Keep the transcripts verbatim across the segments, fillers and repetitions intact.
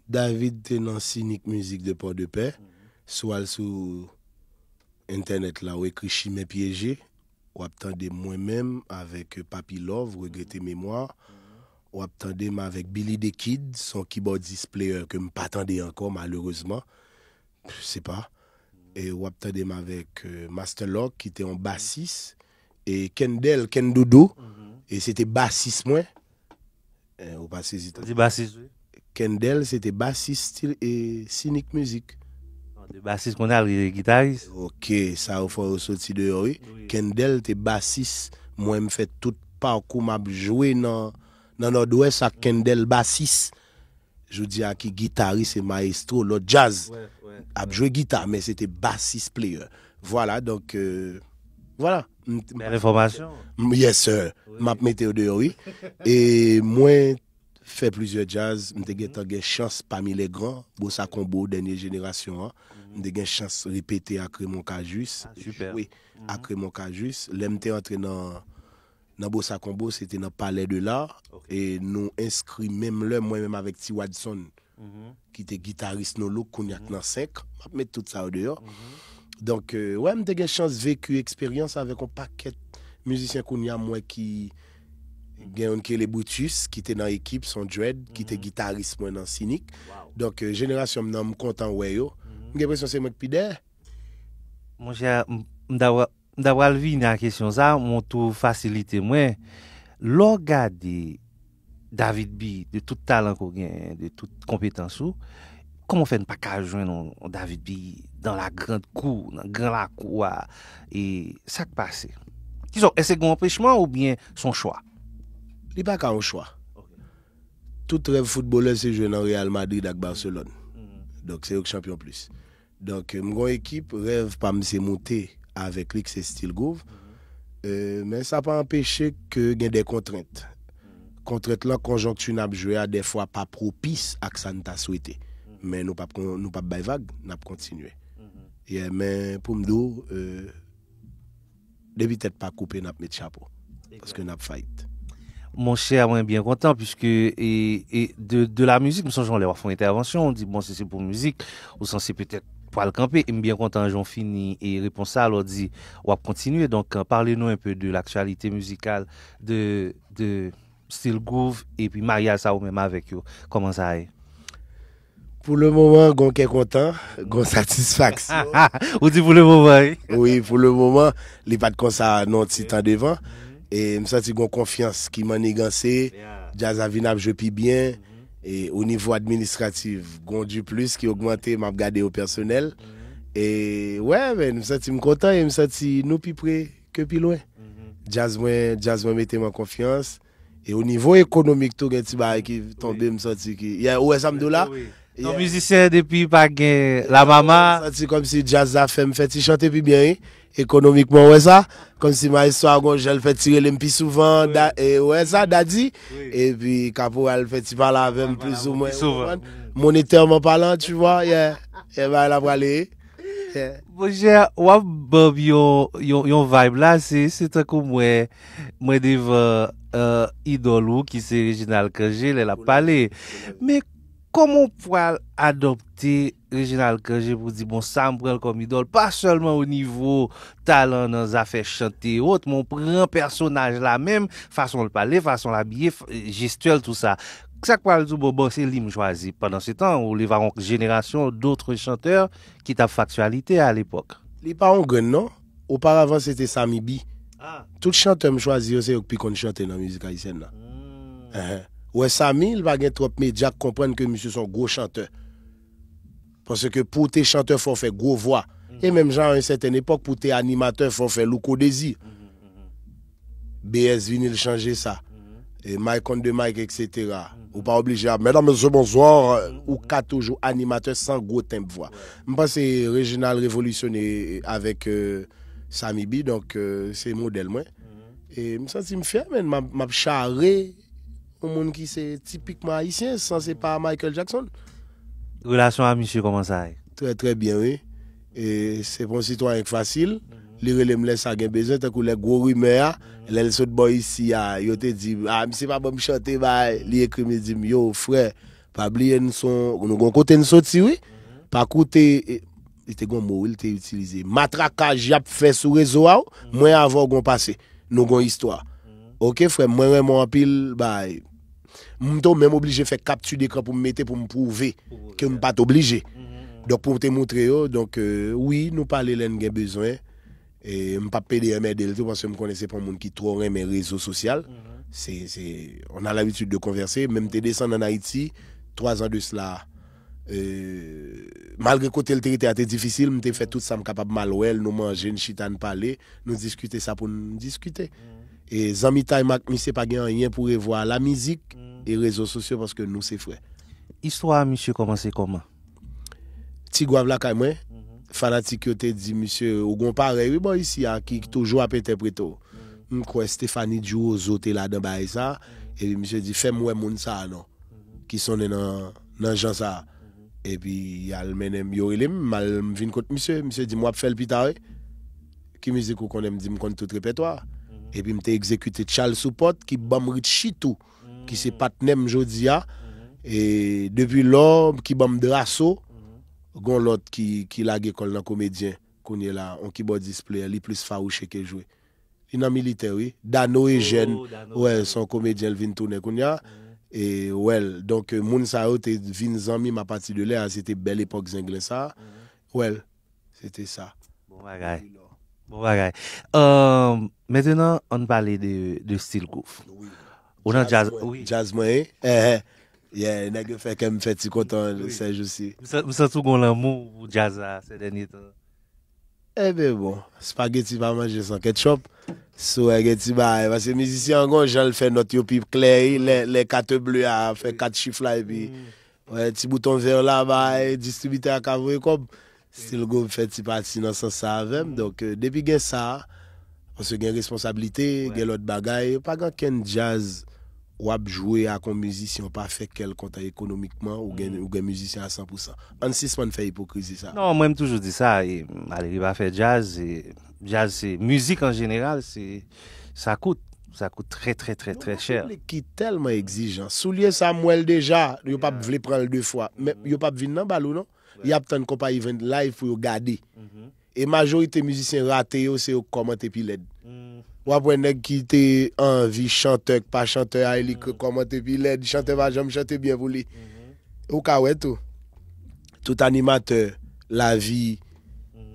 David te nan Sinik Mizik de Pòdepè. Si w al sou entènèt la, ou ekri Chimen Pyeje, w ap tande mwen menm avèk Papi Love, Regrete Memwa. W ap tande m avèk Billy the Kid, se yon kibòdis player ke m pa tande ankò, malerezman. Se pa. E w ap tande m avèk euh, Master Lock, ki te yon basis, e Kendel, Kendoudou, e se te basis mwen. Eh, ou pa sezi tande. Di basis, wi. Kendel, se te basis stil e Sinik Mizik. Non, de basis kounye a, li gitaris. Ok, sa yo fè yo soti deyò, wi. Wi. Kendel te basis. Mwen, m fè tout pakou m ap jwe nan, nan Nòdwès ak Kendel basis. Jodi a ki gitaris e mayestwo, lòt djaz. Ap jwe gita, men se te basis player. Vwala, donk, euh, vwala. M- Bèl enfòmasyon. M- Yes, sir. M ap mete yo deyò, wi. E mwen fè plizyè djaz, m te gentan gen chans pami lè gran, Bossa Combo, dènye jenerasyon an. M te gen chans repete ak Raymond Cajuste, jwe ak Raymond Cajuste. Lè m te antre nan, nan Bossa Combo, se te nan Palais de l'Art, e nou enskri menm lè, mwen menm avèk Ti Wadson, ki te gitaris Nou Look, kounye a k nan senk. M ap met tout sa yo deyò. Donk, euh, wè, m te gen chans veki eksperyans avèk yon pakèt mizisyen kounye a, m wè ki gen youn ki rele Brutus, ki te nan ekip, se yon dread, ki te gitaris mwen nan Sinik. Donk, euh, jenerasyon m nan, m kontan wè yo. M gen enpresyon se mwen k pi dèyè. Monchè, m, m ta pral, m ta pral vini a kesyon sa, m tou fasilite mwen. Lè w gade David B, de tout talan ke w genyen, de tout konpetans ou, kòman w fè n pa ka jwenn yon, yon David B dans la grande cour, nan gran lakou a? E sa k pase? Kisa, èske gen yon anpechman oubyen se yon chwa? Li pa ka yon chwa. Tout rèv foutbolè se jwe nan Real Madrid ak Barcelone. Donk, se yo k chanpyon plis. Donk, m gon ekip, rèv pa m se moute avèk li, k se Still Groove. Euh, men sa pa anpeche ke gen de kontrent. Kontrent lan, konjonkti n ap jwe a, dèfwa pa pwopis ak sa n ta swete. Men nou p ap kon- nou p ap bay vag, n ap kontinye. Yeah, men pou m di w, euh, depi tèt pa koupe, n ap met chapo. Paske n ap fight. Monchè, mwen byen kontan, piske e, e de, de la mizik, m sonje yon lè w ap fè yon entèvansyon, w di, bon, si se pou mizik, ou sanse petèt pral kanpe, e m byen kontan jan w fini e repons sa, lè w di w ap kontinye. Donk, euh, parle nous un peu de l'actualité musicale de, de Still Groove, epi maryaj sa ou menm avèk yo, kòman sa ye? Pou le moman, gon kè kontan, gon satisfaksyon. Ou di pou le moman, wi. Wi, pou le moman, li pa t konsa nan ti tan devan. E m santi gon konfyans ki manniganse, djaz la vin ap jwe pi byen. E o nivo administratif, gon diplis ki ogmante, m ap gade yo pèsonèl. E wè, men, m santi m kontan e m santi nou pi pre ke pi lwen. Djaz mwen, djaz mwen mete m an konfyans. E o nivo ekonomik tou, gen ti bagay ki tonbe, m santi ki, yeah, ou wè sa m di w la? Wi. Non, mizisyen depi pa gen la mama. M santi kòmsi djaz la fè m fè ti chante pi byen, wi. Ekonomikman, ou wè sa? Kòmsi maestro a gon jan l fè ti rele m pi souvan, da- e, ou wè sa, Daddy? Epi Kaporal fè ti pale avè m plis ou mwen, ou konprann? Monetèman palan, tu vois, yeah. Yeah, bagay la prale. Yeah. Monchè, w ap ban m yon, yon, yon vibe la, se, se tankou mwen, mwen devan, euh, idòl ou ki se Reginald Cangé, lè l ap pale. Men kòman w pral adopte Reginald Cangé pou di, bon, sa m pran l kòm idòl, pa sèlman o nivo talan nan zafè chante e wòt, men w pran pèsonaj la menm, fason l pale, fason l abiye, f- jestyèl, tou sa. Sa k pral di w, bon, bon, se li m chwazi. Pandan se tan, ou leve a yon jenerasyon d'autres chanteurs ki t ap fè aktyalite a lepòk. Li pa yon grenn, non. Oparavan, se te Sammy B. Tout chantè m chwazi yo, se yo k pi konn chante nan mizik ayisyèn nan. Enhen. Ou wè Sammy, li pa gen twòp medya k konprann ke misye se yon gwo chantè. Paske pou w te chantè, fò w fè gwo vwa. E menm jan a yon sètèn epòk, pou w te animatè, fò w fè Louko Dezi. B S vini, l chanje sa. E Mike on the Mic, et cetera. Ou pa oblije ap, medam, mesye, bonswa. Ou ka toujou animatè san gwo tenb vwa. M panse Reginald revolisyone avèk, euh, Sammy B, donk, euh, se modèl mwen. E m santi m fyè, men m ap, m ap chare yon moun ki se tipikman ayisyen, san se pa Michael Jackson. Relasyon a misye, kòman sa ye? Trè, trè byen, wi. E se pa yon sitwayen k fasil. Li rele m lè sa gen bezwen, tankou lè gwo rimè a, lè l sot bò isi a, yo te di, a, misye pa ban m chante, bay. Li ekri m, li di m, yo, frè, Pa bliye n se yon, nou gen yon kote n soti, wi. Pa koute, e, li te gen yon mo, wi, li te itilize. Matrakaj y ap fè sou rezo a, wi, mwen avè w gen yon pase. Nou gen yon istwa. Oke, frè m, mwen renmen w anpil, bay. M te menm oblije fè kapti dekran pou m mete, pou m pwouve ke m pa t oblije. Donk, pou m te moutre yo, donk, euh, wi, nou pale lè n gen bezwen. E m p ap pede M R D L tou, paske m konnen se pa yon moun ki twò renmen rezo sosyal. Se, se, on a l'habitude de converser. Men m te desann ann Ayiti, twa zan de sila. Euh, malgre kote l te rete a te difisil, m te fè tout sa m kapab, m al wè l, nou manje, n chita, n pale, nou diskite sa pou n diskite. E zanmitay m ak misye pa gen anyen pou revwa la mizik e rezo sosyo, paske nou se frè. Istwa a misye kòmanse kòman? Ti Gwav lakay mwen, fanatik yo te di, "Misye, ou gon parèy, wi, bò isi a, ki toujou ap entèprete w." M kwè Stéphanie Durozo te ladan bagay sa, epi misye di, "Fè m wè moun sa a non, ki sonnen nan, nan jan sa a." Epi y al mennen m, yo rele m, m al, m vin kot misye, misye di m, "W ap fè l pita, wi. Ki mizik ou konnen?" M di, "M konn tout repètwa a." Epi m te egzekite Tchal sou pòt, ki ban m rit Chitou, ki se patnè m jodi a. E depi lò, ki ban m Draso, gon lòt ki, ki lage kò l nan komedyen kounye la, on kibòdis player, li plis fawouche ke jwe. Li nan militè, wi. Dano Ejèn, wè, se yon komedyen, l vin tounen kounye a. E, wè l. Donk, moun sa yo te vin zanmi m apati de lè a, se te bèl epòk Zenglen sa. Wè l. Se te sa. Bon bagay. Bon bagay. Euh, maintenant, ann pale de, de stil groove. Ou nan djaz, wi. Djaz mwen, eh, eh. Yeah, nèg yo fè kè m fè ti kontan sèjousi. M san-, m santi w gon lanmou pou djaz la, sè dènye tan. Enben bon, spageti pa manje san ketchup. Si w wè gen ti bagay, paske mizisyen an gon jan l fè nòt yo pi klè, lè, lè kat ble a fè kat chif la, epi wè, ti bouton vè la bay, distribitè a ka voye kòb. Still Groove fè ti pati nan sans sa avè m. Donk, euh, depi gen sa, paske gen responsablite, gen lòt bagay, pa gen ankenn djaz w ap jwe ak yon mizisyen, w pa fè kè l kontan ekonomikman, ou gen, ou gen mizisyen a san pou san. Ann sispann fè ipokrizi sa. Non, mwen m toujou di sa, e malere pa fè djaz, e djaz se mizik an jeneral, se, sa kout, sa kout trè, trè, trè, trè chè. Yon piblik ki tèlman egzijan. Soulye sa, m wè l deja, yo p ap vle pran l de fwa. Men yo p ap vin nan bal ou non. Y ap tann konpayi vin live pou yo gade. E majorite mizisyen rate yo, se yo k kòmante pi lèd. W ap wè nèg ki te anvi chantè, k pa chantè a, e li k kòmante pi lèd. Chantè pa janm chante byen pou li. Ou ka wè tou. Tout animatè, lavi,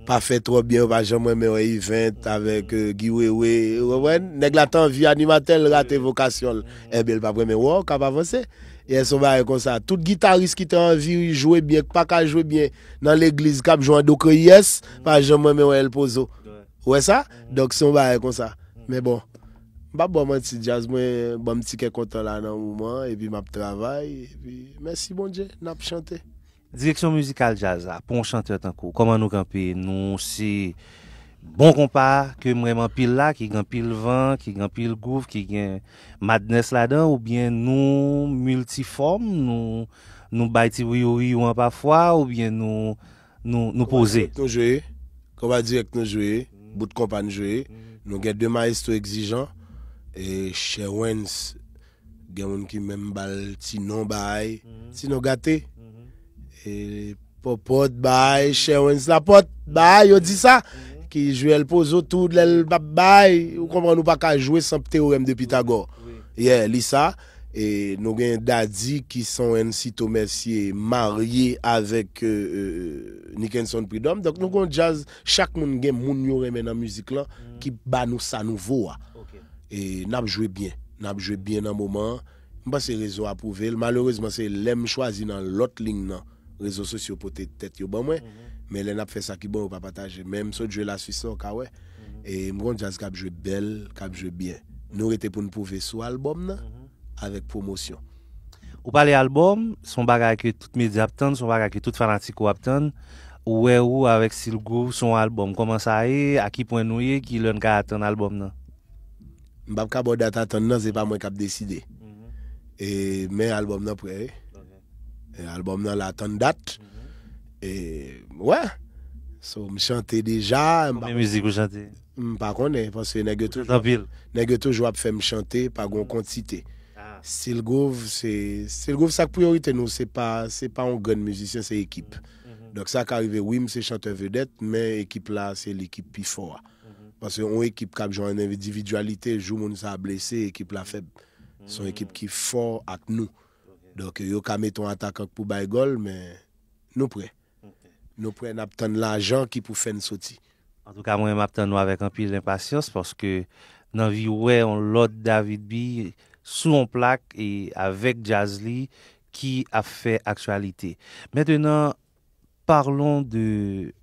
pa fè twò byen, yo pa janm renmen wè event avèk, euh, Guy Wewe. Ou konprann? Nèg la t anvi animatè, l rate vokasyon l. Enben, l p ap renmen wè w k ap avanse. Yes, yon bagay konsa. Tout gitaris ki te anvi jwe byen, k pa ka jwe byen nan legliz, k ap jwe an do kreyès, pa janm renmen wè El Pozo. Ou wè sa? Donk, se yon bagay konsa. Men bon, m p ap ba w manti, djaz mwen ban m ti kè kontan la nan moman, epi m ap travay, epi mèsi Bondye, n ap chante. Direksyon mizikal djaz la, pou yon chantè tankou w, kòman nou kanpe? Nou se bon konpa ke m renmen anpil la, ki gen anpil van, ki gen anpil groove, ki gen madness ladan, oubyen nou miltifòm, nou, nou bay ti riyo riyo an pafwa, oubyen nou, nou, nou poze? Konpa dirèk nou jwe, konpa dirèk nou jwe, bout konpa n jwe. Nou gen de mayestwo egzijan, e Sherwens, gen moun ki menm ba l ti non bay, ti non gate. E Pòpòt bay, Sherwens Lapòt bay, yo di sa. Ki jwe El Pozo tou, lè l p ap bay, ou konprann, ou pa ka jwe san teyorèm de Pitagò. Yeah, li sa. E nou gen Daddy ki se yon Ensito Mercier marye avèk, euh, euh, Nickenson Prud'homme. Donk nou gen yon djaz, chak moun gen moun yo renmen nan mizik lan ki ba nou sa nouvo a. E n ap jwe byen, n ap jwe byen nan moman an. M panse rezo a pwouve l. Malerezman, se lè m chwazi nan lòt liy nan rezo sosyo pote tèt yo ban mwen. Men lè n ap fè sa ki bon, yo pa pataje. Men m sot jwe Laswis la, w ka wè. E m gon djaz k ap jwe bèl, k ap jwe byen. Nou rete pou n pwouve sou albòm nan, avèk pwomosyon. Ou pale albòm, se yon bagay ke tout medya ap tann, se yon bagay ke tout fanatik ou ap tann. Ou wè ou avèk Still Groove, se yon albòm. Kòman sa ye? A ki pwen nou ye? Ki lè n ka atann albòm nan? M p ap ka ba w dat atann nan, se pa mwen k ap deside. E, men albòm nan prè, wi. E, albòm nan la, tann dat. E, wè. So, m chante deja. Konbyen mizik ou chante? M pa konnen, paske nèg yo toujou, nèg yo toujou ap fè m chante, pa gon kantite. Still Groove, se Still Groove, sa k priyorite nou, se pa, se pa yon grenn mizisyen, se ekip. Donk sa ka rive, wi, m se chantè vedèt, men ekip la, se li ki pi fò a. Paske yon ekip k ap jwe an endividyalite, jou moun sa a blese, ekip la fèb. Se yon ekip ki fò ak nou. Donk yo ka mete yon atakan k pou bay gòl, men nou prè. Nou prè, n ap tann lajan ki pou fè n soti. Antouka, mwen, m ap tann nou avèk anpil enpasyans paske n anvi wè yon lòt David B sou yon plak e avèk djaz li ki ap fè aktyalite. Maintenant, parlons de,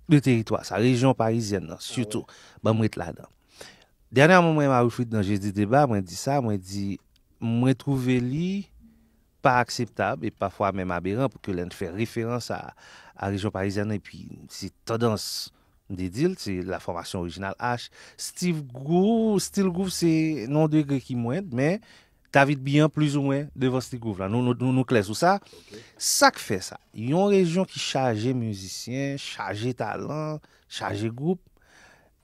de teritwa sa, rejyon parizyèn nan, sitou. Ban m ret ladan. Dènyèman, mwen, Marie Frit nan Jedi Deba, mwen di sa, mwen di, mwen twouve li pa akseptab e pafwa menm aberan pou ke lè n fè referans a, a rejyon parizyèn nan, epi se tandans, m te di l, se la fòmasyon Original H. Steve Groove, Still Groove, se nan yon degre ki mwen, men David B an plizoumwen devan Still Groove la. Nou, nou, nou, nou klè sou sa. Sa k fè sa? Yon rejyon ki chaje mizisyen, chaje talan, chaje gwoup,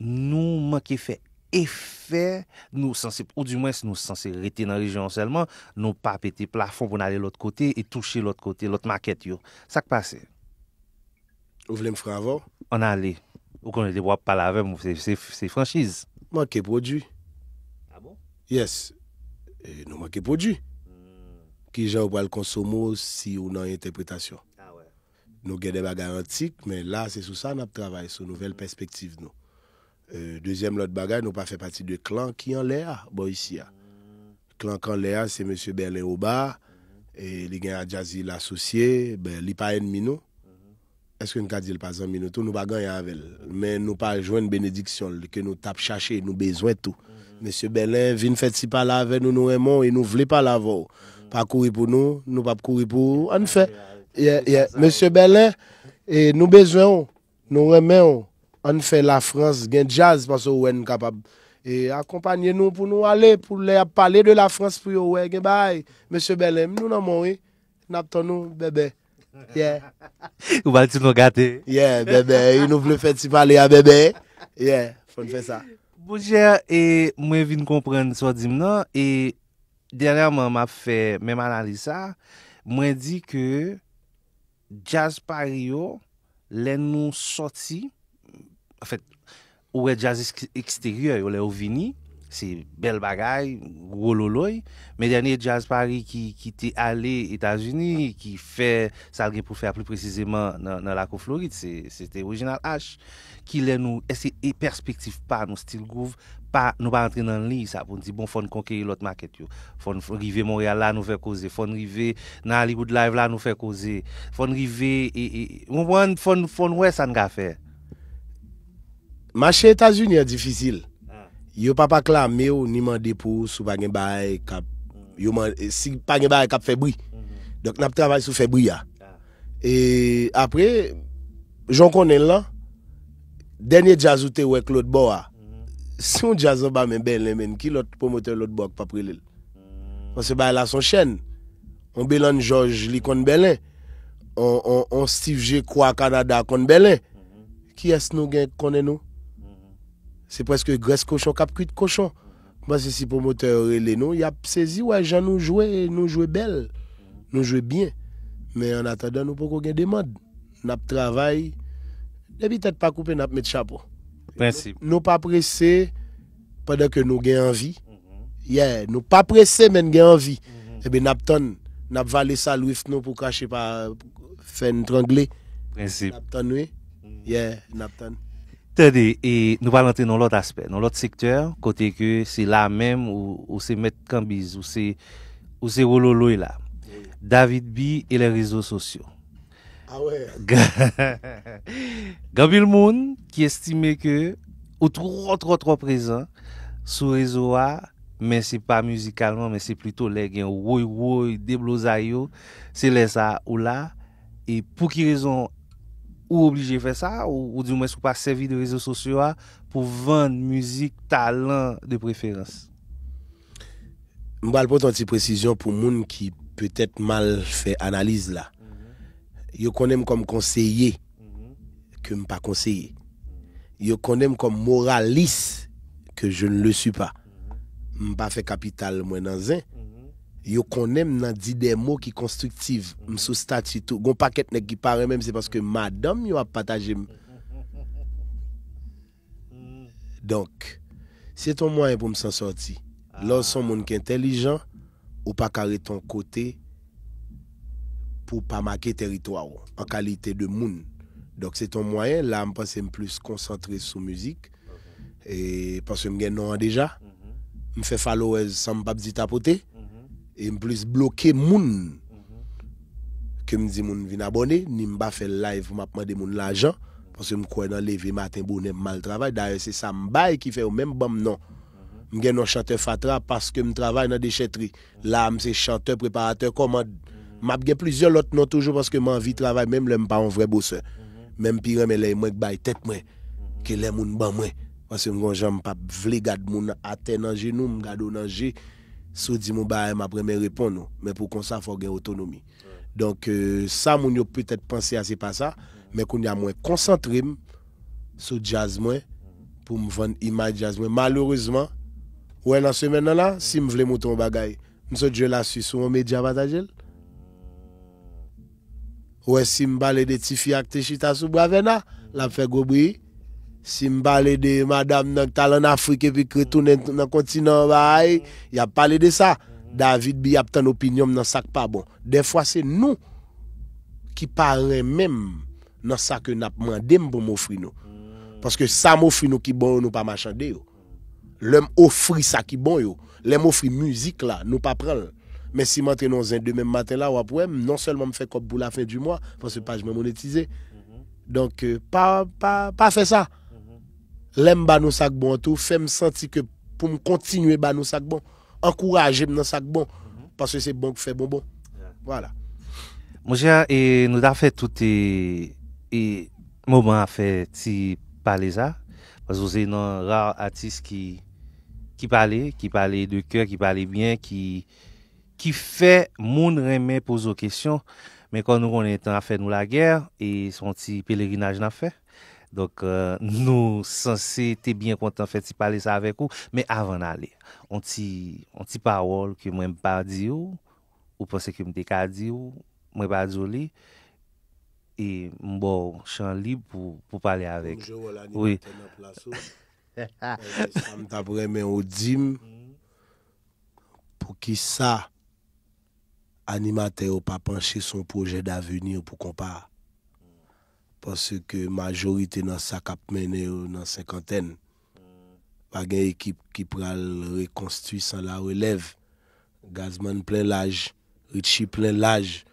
nou manke fè efè, nou sanse, oudimwens nou sanse rete nan rejyon an sèlman, nou pa pete plafon pou n ale lòt kote e touche lòt kote, lòt makèt yo. Sa k pase? Ou vle m fran avè w? Ann ale. Ou konnen depi w ap pale avè m, se, se, se franchiz. Manke pwodui. Ah bon? Yes. E nou manke pwodui. Kijan ou pral konsome w si ou nan entèpretasyon? Ah wè. Nou gen de bagay antik, men la se sou sa n ap travay, sou nouvèl pèspektiv nou. E, dezyèm lòt bagay, nou pa fè pati de klan ki anlè a, bò isi a. Klan k anlè a, se mesye Bèlen Oba, e li gen a Jazzy Lasosye, ben, li pa ènmi nou. Èske n ka di l pa zanmi nou tou? Nou pa gen anyen avè l. Men nou pa jwenn benediksyon l ke nou t ap chache, nou bezwen tou. Mesye Bèlen, vin fè ti pale avè nou, nou renmen w e nou vle pale avè w. Pa kouri pou nou, nou p ap kouri pou ou. Ann fè. Yeah, yeah. Mesye Bèlen, e nou bezwen w, nou renmen w. Ann fè Lafrans gen djaz, paske w wè n kapab e akonpanye nou pou nou ale, pou lè y ap pale de Lafrans pou yo wè gen bagay. Mesye Bèlen, nou nan men w, wi. N ap tann ou, bèbè. Yeah. Ou ba l ti non gate. Yeah, bèbè. E nou vle fè ti pale a bèbè. Yeah, fò n fè sa. Monchè, e mwen vin konprann sa w di m nan, e dènyèman m ap fè menm analiz sa, mwen di ke djaz Pari yo, lè nou sòti, anfèt, ou wè djaz eks- eksteryè yo lè yo vini, se bèl bagay, gwo loloy, men dènye djaz Pari ki, ki te ale Etazini, ki fè sa l gen pou fè a pli presizeman nan, nan lakou Florid, se, se te Original H, ki lè nou, èske e pèspektiv pa nou, Still Groove, pa, nou pa rantre nan liy sa pou n di, bon, fò n konkeri lòt makèt yo. Fò n f- rive Monreyal la, nou fè koze. Fò n rive nan Hollywood Live la, nou fè koze. Fò n rive, e, e, ou konprann, fò n, fò n wè sa n ka fè. Mache Etazini an difisil. Yo p ap aklame w ni mande pou ou si w pa gen bagay k ap, yo man- si pa gen bagay k ap fè bri. Donk n ap travay sou fè bri a. E apre, jan w konnen l lan, dènye djaz ou te wè k lòt bò a, si yon djaz anba men Bèlen menm, ki lòt pwomotè lòt bò a k p ap rele l? Paske bagay la se yon chèn. On Beland Jòj, li konn Bèlen. On, on, on Steve Jekwa Kanada konn Bèlen. Kiyès nou gen k konnen nou? Se prèske grès kochon k ap kwit kochon. M panse si pwomotè yo rele nou, y ap sezi wè jan nou jwe, nou jwe bèl, nou jwe byen. Men annatandan, nou poko gen demann. N ap travay. Depi tèt pa koupe, n ap met chapo. Prensip. Nou pa prese pandan ke nou gen anvi. Yeah, nou pa prese, men n gen anvi. Ebyen, n ap tann. N ap vale salwif nou pou krache pa fè n trangle. Prensip. N ap tann, wi. Yeah, n ap tann. Tande, e nou pral antre nan lòt aspè, nan lòt sektè, kote ke se la menm ou, ou se mèt kanbiz, ou se, ou se wololoy la. David B et les réseaux sociaux. Ah ouais. Gen anpil moun ki estime ke ou twò, twò, twò prezan sou rezo a, men se pa mizikalman, men se plito lè gen woy woy, deblozay yo, se lè sa ou la. E pou ki rezon ou oblije fè sa, ou, ou di mwens ou pa sèvi de rezo sosyo a pou vann mizik, talan de preferans? M pral pote yon ti presizyon pou moun ki petèt mal fè analiz la. Yo konnen m kòm konseye ke m pa konseye. Yo konnen m kòm moralis ke je ne le suis pas. M pa fè kapital mwen nan zen. Yo konnen m nan di de mo ki konstriktiv. M sou stati tou. Gon pakèt nèg ki pa renmen m, se paske madanm yo ap pataje m. Donk, se t on mwayen pou m san sòti. Lè w se on moun ki entèlijan, ou pa ka ret on kote pou w pa make tèritwa w an kalite de moun. Donk, se t on mwayen, la, m panse m plis konsantre sou mizik, e, paske m gen non an deja. M fè followers san m p ap di tapote, e m plis bloke moun ke m di moun vin abòne, ni m pa fè live pou m ap mande moun lajan, paske m kwè nan leve maten bonè m al travay. Dayè, se sa m bay ki fè yo menm ban m non. M gen non chantè fatra paske m travay nan dechètri. La, m se chantè, preparatè kòmand. M ap gen plizyè lòt non toujou paske m anvi travay, menm lè m pa yon vrè bosè. Men m pi renmen lè e mwen k bay tèt mwen ke lè moun ban mwen. Paske m gon jan m p ap vle gad moun atè nan jenou, m gade w nan je. Si w di m yon bagay, m ap renmen reponn ou. Men pou konsa, fò w gen otonomi. Donk, euh, sa moun yo petèt panse a, se pa sa. Men kounye a, mwen konsantre m sou djaz mwen pou m vann imaj djaz mwen. Malerezman, ou wè nan semèn nan la, si m vle montre yon bagay, m sot jwe la sou yon medya pataje l. Ou wè, si m pale de tifi ak te chita sou bwa Vèna, l ap fè gwo bri. Si m pale de madanm nan k t al ann Afrik epi k retounen nan kontinan an, bay, y ap pale de sa. David B ap tann opinyon m nan sa k pa bon. Dèfwa, se nou ki pa renmen m nan sa ke n ap mande m pou m ofri nou. Paske sa m ofri nou ki bon yo, nou pa machande yo. Lè m ofri sa ki bon yo, lè m ofri mizik la, nou pa pran l. Men si m antre nan zen demen maten la, w ap wè m, non sèlman m fè kòb pou lafen di mwa, paske paj mwen monetize. Donk, euh, pa, pa, pa fè sa. Lè m ba nou sa k bon an tou, fè m santi ke pou m kontinye ba nou sa k bon. Ankouraje m nan sa k bon. Paske se bon k fè bonbon. Vwala. Monchè, e nou ta fè tout e, e moman a fè ti pale sa. Paske w se nan ra atis ki, ki pale, ki pale de kè, ki pale byen, ki, ki fè moun renmen poze w kesyon. Men kòm nou konnen tan ap fè nou lagè, e se yon ti pelerinaj n ap fè. Donk, euh, nou sanse te byen kontan fè ti pale sa avèk ou. Men avan n ale, yon ti, yon ti pawòl ke mwen m pa di w, ou panse ke m te ka di w, mwen pa di w li, e m ba w chan lib pou, pou pale avèk. Pou m jwe wòl animatè nan plas ou. Èske sa m t ap renmen ou di m, poukisa animatè yo pa panche sou yon pwojè davni pou konpa a? Paske majorite nan sa k ap mennen yo nan senkantèn. Pa gen ekip ki pral rekonstwi san larelèv. Gazman plen laj, Richie plen laj.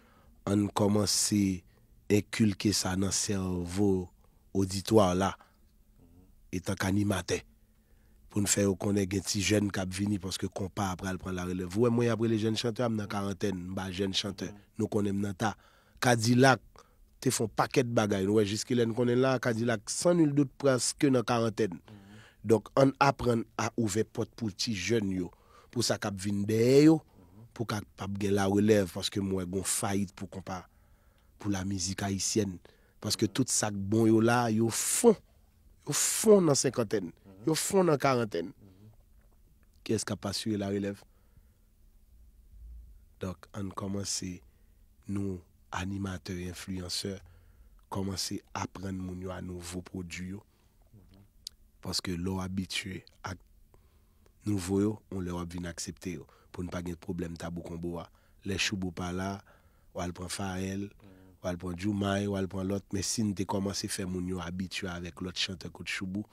Ann kòmanse enkilke sa nan sèvo oditwa la, etan k animatè, pou n fè yo konnen gen ti jèn k ap vini, paske konpa a pral pran larelèv. Ou wè, mwen y ap rele jèn chantè a, m nan karantèn, m pa jèn chantè. Nou konnen m nan ta. Kadilak te fè yon pakèt bagay. Nou wè, jiskilè n konnen l la, Kadilak, san nil dout, prèske nan karantèn. Donk, ann aprann a ouvè pòt pou ti jèn yo, pou sa k ap vin dèyè yo, pou kapab gen larelèv, paske m wè gon fayit pou konpa, pou lamizik ayisyèn. Paske tout sa k bon yo la, yo fon. Yo fon nan senkantèn. Yo fon nan karantèn. Kiyès k ap asire larelèv? Donk, ann kòmanse, nou, animatè, enfliyansè, kòmanse aprann moun yo a nouvo pwodui yo. Paske lè w abitye ak nouvo yo, yon lè w ap vin aksepte yo. Pou n pa gen pwoblèm tabou konbo a. Lè Choubou pa la, w al pran Fael, w al pran Djoumay, w al pran lòt. Men si n te kòmanse fè moun yo abitye avèk lòt chantè kot Choubou,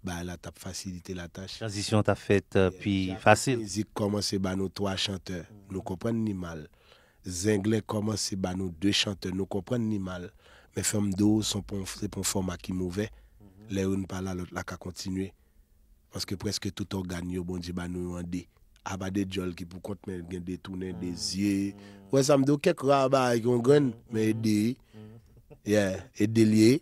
bagay la t ap fasilite latach. Tranzisyon t ap fèt, euh, pi fasil. Mizik kòmanse ba nou twa chantè, nou konprann li mal. Zenglen kòmanse ba nou de chantè, nou konprann li mal. Men fè m di w, se pon, se pon fòma ki movè. Lè youn pa la, lòt la ka kontinye. Paske prèske tout ògàn yo, Bondye ba nou yo an de. Apa de djòl ki pou kont, men gen de tounen, de zye. Ou wè sa m di w, kèk ra bagay ki yon grenn, men e de. Yeah, e de l ye.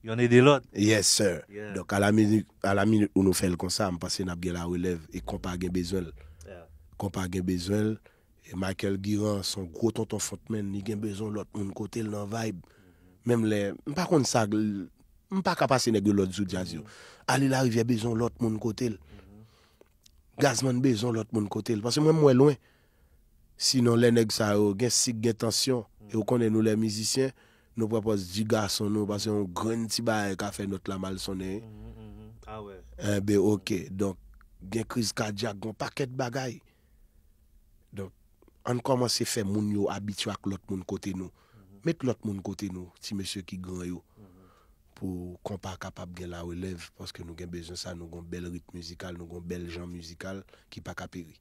Yonn ede lòt. Yes, sir. Yeah. Donk, a la minit, a la minit ou nou fè l konsa, m panse n ap gen larelèv e konpa gen bezwen l. Yeah. Konpa gen bezwen l. E Michael Guirand, se yon gwo tonton frontman, li gen bezwen lòt moun kote l nan vibe. Menm lè, m pa konn sa, m pa ka pase nèg yo lòd sou djaz yo. Ale Larivyè bezwen lòt moun kote l. Gazman bezwen lòt moun kote l. Paske mwen, m wè lwen. Sinon, lè nèg sa yo gen sik, gen tansyon, e ou konnen nou lè mizisyen, nou pran pòz di gason nou, paske yon grenn ti bagay ka fè nòt la mal sonnen. Enben, oke. Donk, gen kriz kadyak, gen yon pakèt bagay. Donk, ann kòmanse fè moun yo abitye ak lòt moun kote nou. Met lòt moun kote nou, ti mesye ki gran yo. Pou konpa kapab gen larelèv, paske nou gen bezwen sa, nou gon bèl ritm mizikal, nou gon bèl jan mizikal ki pa ka peri.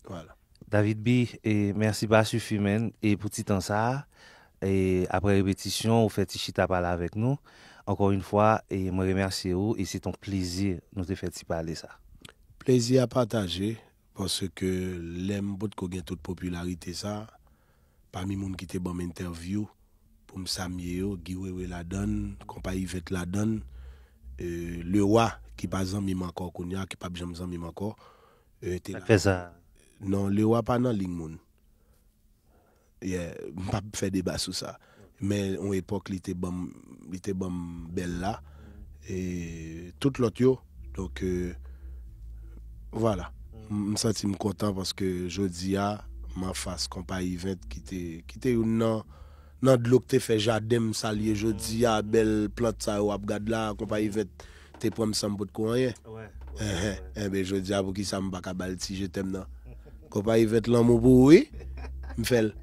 Vwala. David B, e mèsi pa sifi, menn, e pou ti tan sa a, e apre repetisyon, ou fè ti chita pale avèk nou. Encore une fois, e mwen remèsye ou, e se t on plezi nou te fè ti pale sa. Plezi a pataje, paske lè m potko gen tout popilarite sa, pami moun ki te ban m entèvyou, pou m sa m ye yo, Guy Wewe ladann, Konpa Yvette ladann, e, Lewa, ki pa zanmi m ankò kounye a, ki p ap janm zanmi m ankò, e, te Sa k fè sa? Non, Lewa pa nan liy moun. Yeah, m p ap fè deba sou sa. Men yon epòk li te ban m, li te ban m bèl la. E tout lòt yo. Donk, e, vwala. M m santi m kontan paske jodi a, m anfas Konpa Yvette ki te, ki te youn nan, nan dlo k te fè jaden m sa l ye jodi a, bèl plant sa yo w ap gad la, Konpa Yvette te pran m san m potko anyen. Enben, jodi a, poukisa m pa ka ba l ti je t'aime nan? Konpa Yvette, lanmou pou ou, wi. M fè l.